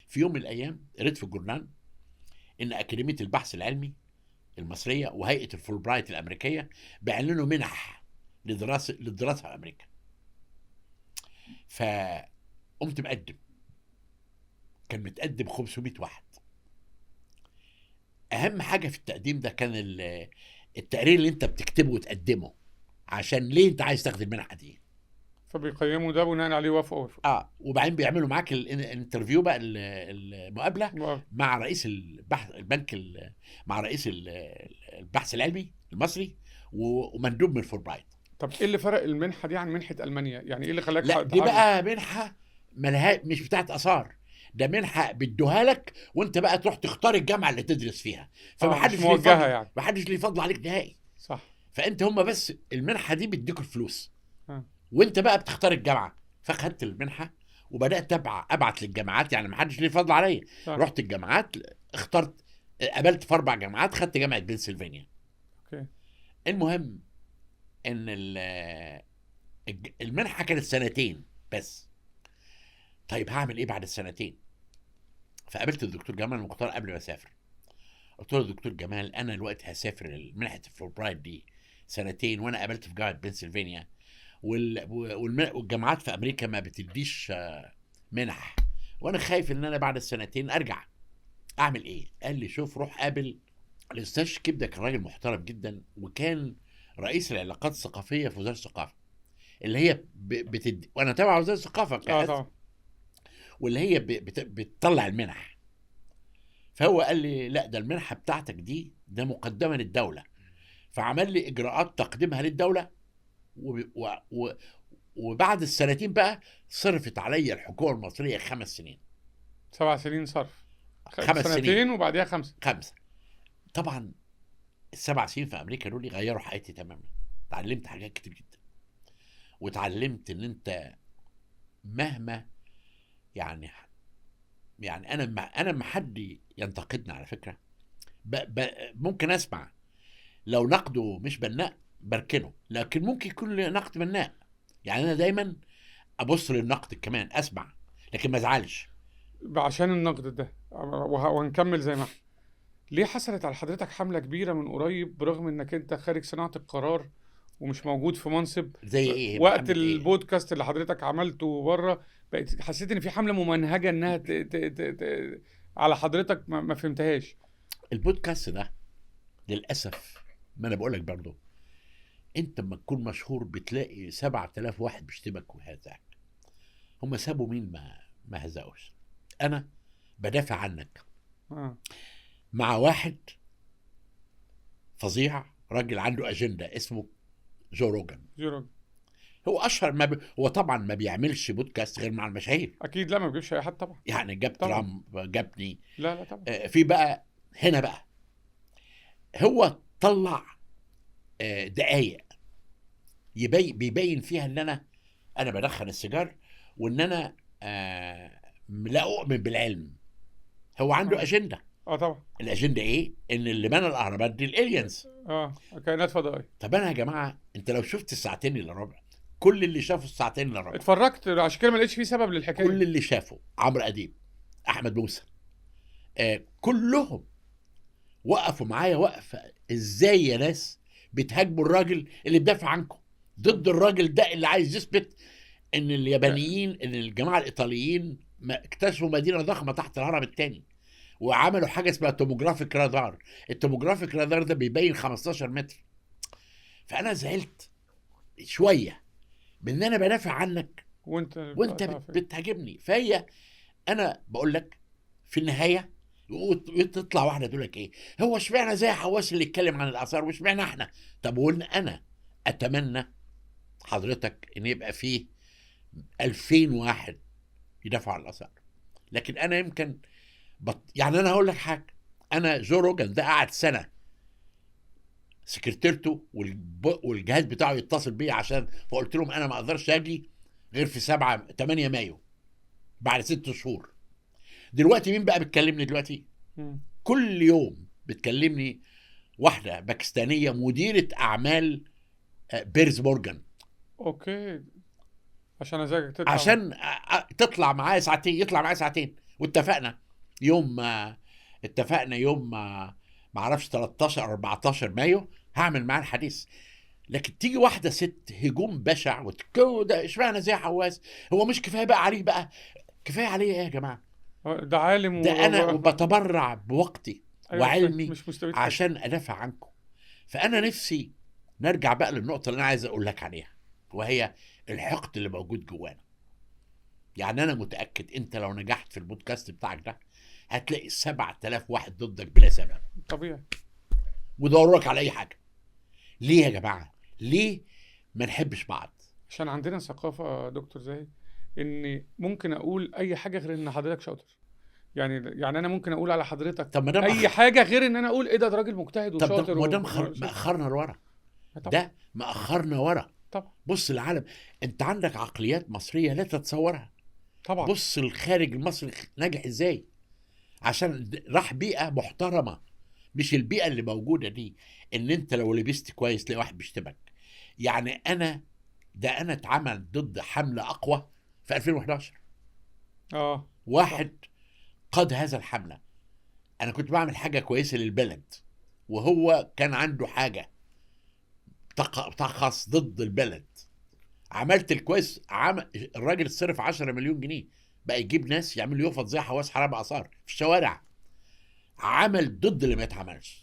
في يوم من الايام قريت في الجورنال ان اكاديمية البحث العلمي المصرية وهيئة الفولبرايت الامريكية بيعلنوا منح للدراسة في امريكا. فقمت مقدم، كان متقدم 500 واحد. اهم حاجة في التقديم ده كان التقرير اللي انت بتكتبه وتقدمه، عشان ليه انت عايز تاخد المنحة دي. فبيقيموا ده بناء عليه وافقوا. وبعدين بيعملوا معاك ال interview بقى، المقابلة مع رئيس البحث البنك مع رئيس البحث العلمي المصري ومندوب من فولبرايت. طب ايه اللي فرق المنحة دي عن منحه المانيا؟ يعني ايه اللي خلاك؟ لا دي بقى منحه ملها مش بتاعت اثار، ده منحه بيدوها لك وانت بقى تروح تختار الجامعة اللي تدرس فيها، فمحدش ليه فضل يعني. محدش ليه فضل عليك نهائي. صح. فانت هم بس المنحة دي بيديك الفلوس وانت بقى بتختار الجامعة. فخدت المنحة وبدات ابعت للجامعات، يعني محدش ليه فضل عليا. رحت الجامعات، اخترت، قابلت في 4 جامعات، خدت جامعه بنسلفانيا. okay. المهم ان المنحة كانت 2 سنين بس. طيب هعمل ايه بعد 2 سنين؟ فقابلت الدكتور جمال مختار قبل ما اسافر. قلت له دكتور جمال انا دلوقتي هسافر منحه الفولبرايت دي 2 سنين، وانا قابلت في جامعه بنسلفانيا والجامعات في امريكا ما بتديش منح، وانا خايف ان انا بعد 2 سنين ارجع، اعمل ايه؟ قال لي شوف، روح قابل الاستاذ شكيب. ده كان راجل محترم جدا، وكان رئيس العلاقات الثقافية في وزارة الثقافة، اللي هي وانا تابع وزارة الثقافة طبعا، واللي هي بتطلع المنح. فهو قال لي لا، ده المنحة بتاعتك دي ده مقدمه للدولة، فعمل لي اجراءات تقديمها للدولة، وبعد 2 سنين بقى صرفت عليا الحكومة المصرية 5 سنين. 7 سنين صرف، 5 سنين وبعديها 5. طبعا 7 سنين في امريكا دول غيروا حياتي تماما. اتعلمت حاجات كتير جدا، واتعلمت ان انت مهما يعني انا ما حد ينتقدني على فكرة، ممكن اسمع لو نقده مش بناء بركنه، لكن ممكن يكون نقد بناء. يعني انا دايما ابص للنقد كمان، اسمع لكن ما ازعلش عشان النقد ده. وهنكمل زي ما احنا. ليه حصلت على حضرتك حملة كبيرة من قريب برغم انك انت خارج صناعة القرار ومش موجود في منصب زي ايه؟ وقت البودكاست اللي حضرتك عملته بره بقيت حسيت ان في حملة ممنهجة انها على حضرتك ما فهمتهاش. البودكاست ده للأسف، ما انا بقولك برضو، انت لما تكون مشهور بتلاقي 7000 واحد بيشتمك وهزاك. هم سابوا مين ما هزقوش؟ انا بدافع عنك مع واحد فظيع، راجل عنده أجندة اسمه جو روجان. هو أشهر ما هو طبعا ما بيعملش بودكاست غير مع المشاهير. أكيد، لا ما بيجيبش أي حد طبعا. يعني جاب ترامب، جابني. لا طبعا. في بقى هنا بقى هو طلع دقايق بيبين فيها ان انا بدخن السيجار، وان انا لا اؤمن بالعلم. هو عنده اجندة. طبعا. الاجندة ايه؟ ان اللي بنى الاهرامات دي ال aliens، كائنات فضائية. طب انا يا جماعة، انت لو شفت 1:45 كل اللي شافوا 1:45 اتفرجت، عشان كده ما لقيتش فيه سبب للحكايه. كل اللي شافوا عمرو اديب، احمد موسى، كلهم وقفوا معايا وقفه. ازاي يا ناس بتهاجموا الراجل اللي بدافع عنكم، ضد الراجل ده اللي عايز يثبت ان اليابانيين، ان الجماعة الايطاليين اكتشفوا مدينة ضخمة تحت الهرم الثاني، وعملوا حاجة اسمها tomographic radar. ال tomographic radar ده بيبين 15 متر. فانا زعلت شوية من ان انا بدافع عنك وانت بتهاجمني. فهي انا بقول لك في النهاية وتطلع واحدة تقول لك ايه، هو اشمعنى زي حواس اللي يتكلم عن الاثار واشمعنى احنا؟ طب وقلنا انا اتمنى حضرتك ان يبقى فيه 2000 واحد يدافعوا عن الاثار، لكن انا يمكن يعني انا هقول لك حاجة، انا جو روجان ده قعد سنة سكرتيرته والجهاز بتاعه يتصل بيه عشان، فقلت لهم انا ما اقدرش اجي غير في 7-8 مايو بعد 6 شهور. دلوقتي مين بقى بتكلمني دلوقتي؟ كل يوم بتكلمني واحدة باكستانيه مديره اعمال بيرز مورجان. okay، عشان ازاك تطلع، عشان تطلع معايا ساعتين، يطلع معايا ساعتين، واتفقنا يوم ما اتفقنا يوم ما اعرفش 13 او 14 مايو هعمل معاه الحديث. لكن تيجي واحدة ست هجوم بشع وتكو ده اشمعنى زي حواس، هو مش كفاية بقى عليه بقى؟ كفاية عليه ايه يا جماعة؟ ده عالم ده انا وبتبرع بوقتي أيوة، وعلمي مش مستفيد حاجة. عشان ادافع عنكم. فانا نفسي نرجع بقى للنقطة اللي انا عايز اقول لك عليها، وهي الحقد اللي موجود جوانا. يعني انا متاكد انت لو نجحت في البودكاست بتاعك ده هتلاقي 7000 واحد ضدك بلا سبب. طبيعي. ودورك على اي حاجة. ليه يا جماعة؟ ليه ما نحبش بعض؟ عشان عندنا ثقافة يا دكتور زاهي ان ممكن اقول اي حاجة غير ان حضرتك شاطر. يعني انا ممكن اقول على حضرتك طب ما ده اي حاجة غير ان انا اقول ايه ده راجل مجتهد وشاطر. طب ده مأخرنا لورا. ده مأخرنا ورا. طبعا. بص العالم، انت عندك عقليات مصرية لا تتصورها. طبعا. بص الخارج المصري ناجح ازاي، عشان راح بيئة محترمه، مش البيئة اللي موجودة دي ان انت لو لبست كويس تلاقي واحد بيشتمك. يعني انا ده انا اتعمل ضد حمله اقوى في 2011. واحد قاد هذا الحملة. انا كنت بعمل حاجة كويسة للبلد، وهو كان عنده حاجة تخص ضد البلد. عملت الكويس، الراجل صرف 10 مليون جنيه بقى يجيب ناس يعملوا يفط زي حواس حرام آثار في الشوارع. عمل ضد اللي ما يتعملش.